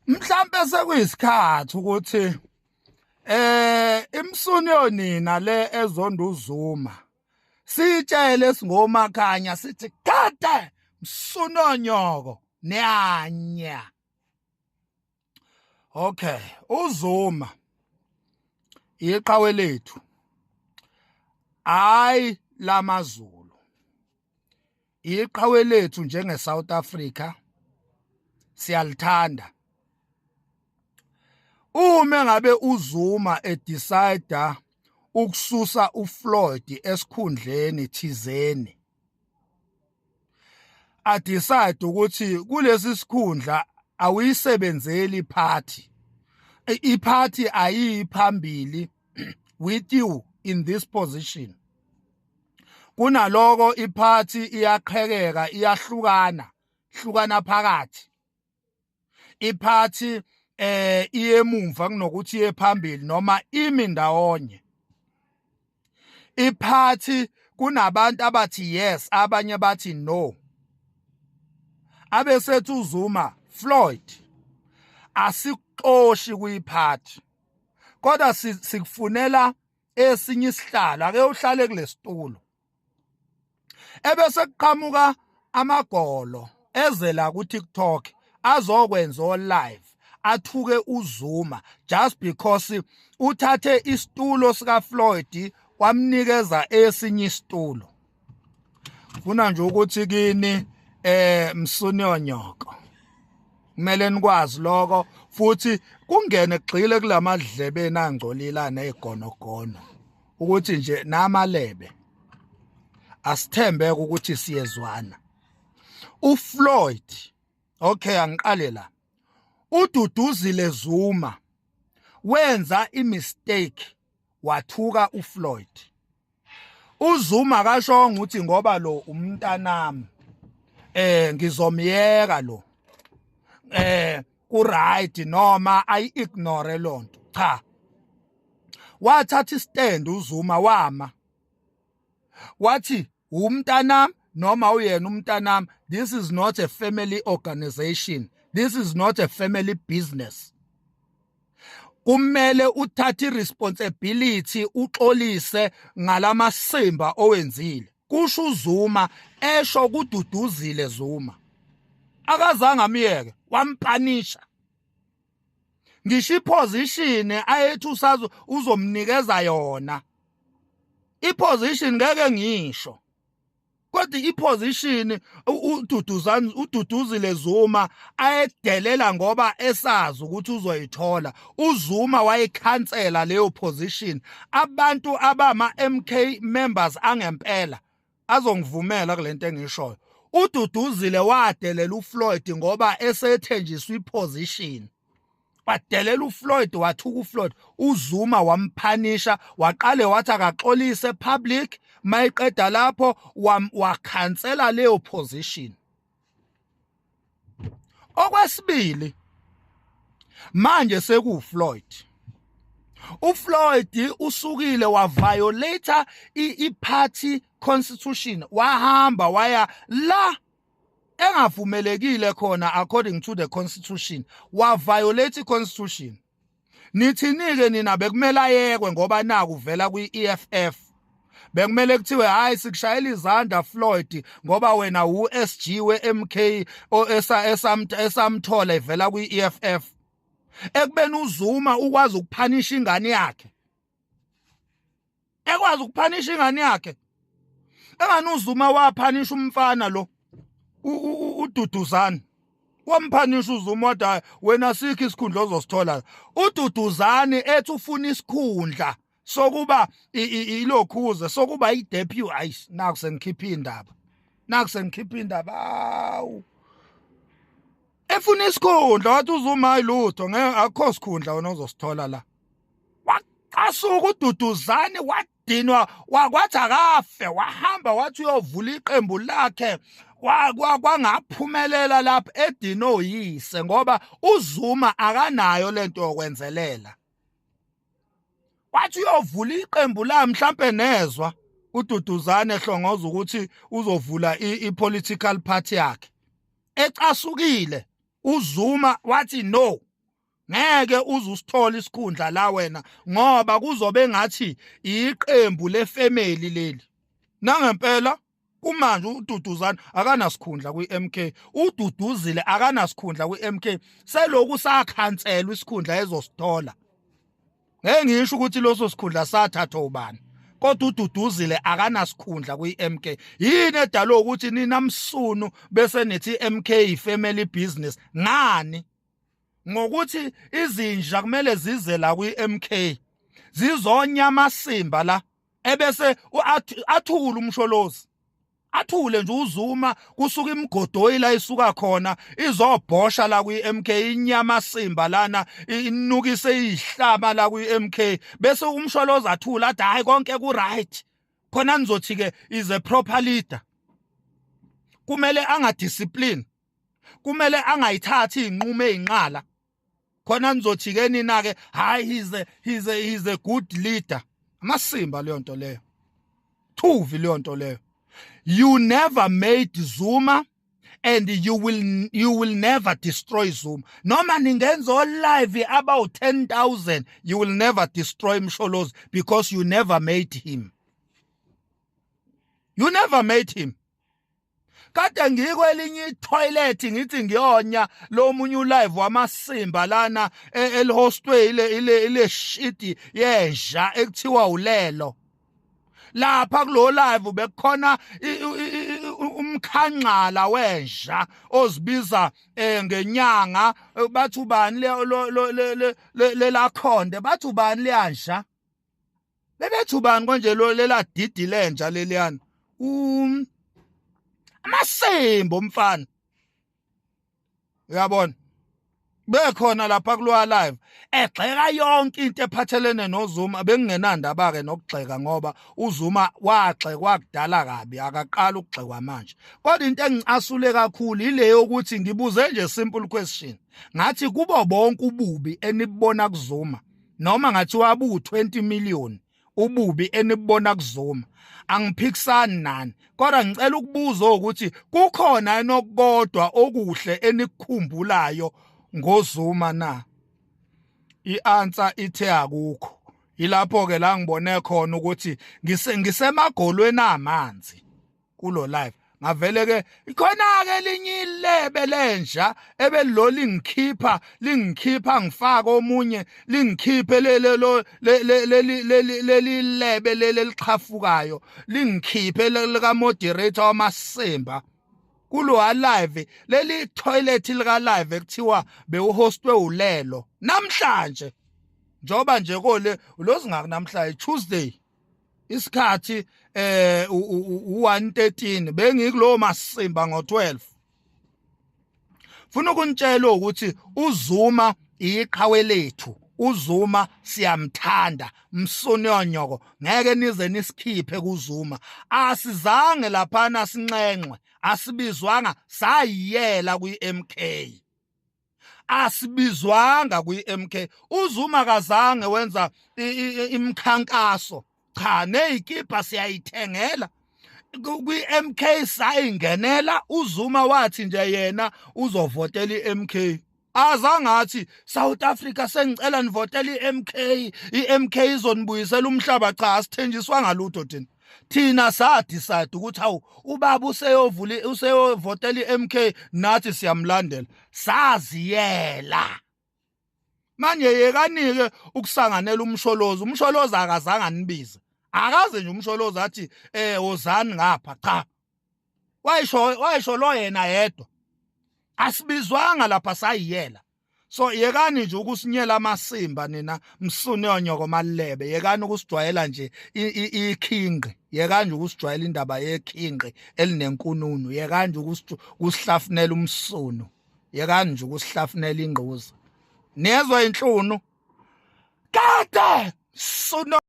Mhlambe sekuyisikhathi ukuthi imsuni yonina le ezonda uZuma sitshele singomakhanya sithi kade msunonyoko niyanya. Okay, uZuma iqhawe lethu. Hayi lamaZulu. Iqhawe lethu njenge South Africa siyalithanda. Uma ngabe uZuma edecide ukususa uFloyd esikhundleni thizeni a decide ukuthi kulesi sikhundla awuyisebenzeli iphathi, iphathi ayiyiphambili with you in this position, kunaloko iphathi iyaqhekeka, iyahlukana hlukana phakathi, iphathi iyemumva kunokuthi iye phambili noma imi ndawonye. Iphathi kunabantu abathi yes, abanye bathi no. Abesethi uZuma, Floyd, asikuxoshi kuyiphathi, kodwa sikufunela esinye isihlalo, ake uhlale kulesitulo. Ebese kuqhamuka amagolo ezela ku TikTok azokwenza o live athuke uZuma just because uthathe isitulo sika Floyd wamnikeza esinye isitulo. Funa nje ukuthi kini msunionyoko kumele nikwazi lokho, futhi kungene kugxile kulamadlebeni angcolile nezigonogono ukuthi nje namalebe asithembeke ukuthi siyezwana. uFloyd, okay, angiqale la. UDuduzile Zuma wenza imistake, wathuka uFloyd. uZuma akashongo ukuthi ngoba lo umntanami ngizomyeka lo ku right noma ayi ignore lonto. Cha, wathatha istand uZuma, wama wathi umntanami noma uyena umntanami, this is not a family organization, this is not a family business. Kumele uthathe iresponsibility, uxolise ngalamasimba owenzile, kusho uZuma, esho kuDuduzile Zuma. Akazange amyeke, wampanisha. Ngisho iposition ayethi usazo uzomnikeza yona, iposition ngeke ngisho, kodwa iposition uDuduzani, uDuduzile Zuma ayedelela ngoba esazi ukuthi uzoyithola, uZuma wayikhansela leyo position. Abantu abama MK members angempela azongivumela kulento engishoyo. UDuduzile wadelela uFloyd ngoba esethenjiswa iposition, wadelela uFloyd, wathuka uFloyd. UZuma wamphanisha, waqale wathi akaxolise public, mayiqeda lapho wakhansela leyo position. Okwesibili, manje sekuFloyd, uFloyd usukile waviolate i-party constitution, wahamba waya la engavumelekile khona according to the constitution, waviolate i-constitution. Nithini-ke nina? Bekumele ayekwe ngoba naku vela kwi-EFF? Bekumele kuthiwe hayi, sikushayela izandla Floyd, ngoba wena u-SG we-MK esamthola evela kwi-EFF, ekubeni uZuma ukwazi ukuphanisha ingane yakhe, ekwazi ukuphanisha ingane yakhe engani uZuma waphanisha umfana lo uDuduzane, wamphanisha uZuma, wathi wena sikho isikhundla ozosithola. UDuduzane ethi ufuna isikhundla sokuba ilokhuze, sokuba i-deputy. Ayi, naku sengikhipha indaba, naku sengikhipha indaba. Awu, efuna isikhundla, wathi uZuma hayi lutho, ngeke, akukho sikhundla wena ozosithola la. Asuka uDuduzane wadinwa, wakwathi akafe, wahamba wathi uyovula iqembu lakhe, kwangaphumelela lapha edino yise, ngoba uZuma akanayo lento yokwenzelela. Wathi uyovula iqembu la, mhlambe nezwa uDuduzane ehlongoza ukuthi uzovula i-political party yakhe. Ecasukile uZuma wathi no, ngeke uze usithole isikhundla la wena, ngoba kuzobe ngathi iqembu lefamily leli. Nangempela kumanje uDuduzane akanasikhundla kwi-MK, uDuduzile akanasikhundla kwi-MK, seloku sakhanselwa isikhundla ezosithola. Ngeke ngisho ukuthi loso sikhundla sathathwa ubani, kodwa uDuduzile akanasikhundla kwi-MK. Yini edalwe ukuthi nina msunu bese nithi MK family business? Ngani? Ngokuthi izinja kumele zize la kwi-MK zizonya amasimba la, ebese athule uMsholozi, athule nje uZuma, kusuka imigodoyi la isuka khona izobhosha la kwi-MK, inyama simba lana inukise ihlaba la kwi-MK, bese uMsholozi athula athi hayi, konke ku right. Khona nizothi ke is a proper leader, kumele angadiscipline, kumele angayithathi inqumo ezinqala. Khona nizothi ke nina ke hayi, he's a good leader. Amasimba leyo nto leyo, thuvi leyo nto leyo. You never made Zuma and you will never destroy Zuma. Noma ningenza live about 10,000, you will never destroy Msholozi because you never made him, you never made him. Kade ngikwelinye itoilet ngithi ngiyonya lo munye ulive wamasimba lana elihostwe ile shit yenja ekuthiwa ulelo. Lapha kulo live bekukhona umkhanqala wenja ozibiza ngenyanga, bathi ubani le lelakhonde, bathi ubani leyanja, bebethi ubani konje lo lela didi lenja leliyana, amasimba umfana, uyabona, bekhona lapha kulowa live egxeka yonke into ephathelene noZuma. Bengingenandaba ke nokugxeka, ngoba uZuma wagxekwa kudala kabi, akaqala ukugxekwa manje. Kodwa into engicasule kakhulu ile yokuthi ngibuze nje simple question, ngathi kubo bonke ububi enibona kuZuma, noma ngathi wabu 20 million ububi enibona kuZuma, angiphikisani nani, kodwa ngicela ukubuza ukuthi kukhona enokodwa okuhle enikukhumbulayo ngoZuma na? I-answer ithe akukho. Ilapho ke la ngibone khona ukuthi ngisemagolweni amanzi kulo live. Ngavele ke ikhona ke elinye ilebe lenja ebelilo lingikhipha lingikhipha, ngifaka omunye, lingikhiphe lelo leli leli lebe leli lixhafukayo, lingikhiphe lika moderator wamasimba kulo live, leli toilet lika live ekuthiwa bewuhostwe ulelo namhlanje. Njoba nje kole lozingaki namhlanje, Tuesday, isikhathi u1:13, bengikulowo masimba ngo12. Funa ukunitshela ukuthi uZuma iqhawe lethu, uZuma siyamthanda, msonyonyoko, ngeke nize nisikhiphe kuZuma. Asizange laphana sinxenxwe, asibizwanga, sayiyela kwi-MK, asibizwanga kwi-MK. uZuma kazange wenza imkhankaso, cha, nezikipa siyayithengela kwi-MK, sayingenela. uZuma wathi nje yena uzovotela i-MK, azangathi South Africa sengicela nivotele i-MK, i-MK izonibuyisela umhlaba. Cha, asithenjiswanga lutho thina. Thina sa decide ukuthi hawu, ubaba useyovula, useyovotela i-MK, nathi siyamlandela, saziyela. Manje yekanike ukusanganela uMsholozi. UMsholozi akazange anibize, akaze nje uMsholozi athi wozani ngapha. Cha, wayisho wayisho lo yena yedwa, asibizwanga lapha, sayiyela. So yekani nje ukusinyela amasimba nina msune onyoko malebe, yekani ukusijwayela nje ikhinqi, yekani nje ukusijwayela indaba yekhinqi elinenkununu, yekani nje ukusihlafunela umsunu, yekani nje ukusihlafunela ingquza, niyezwa inhlunu kade. Sooner.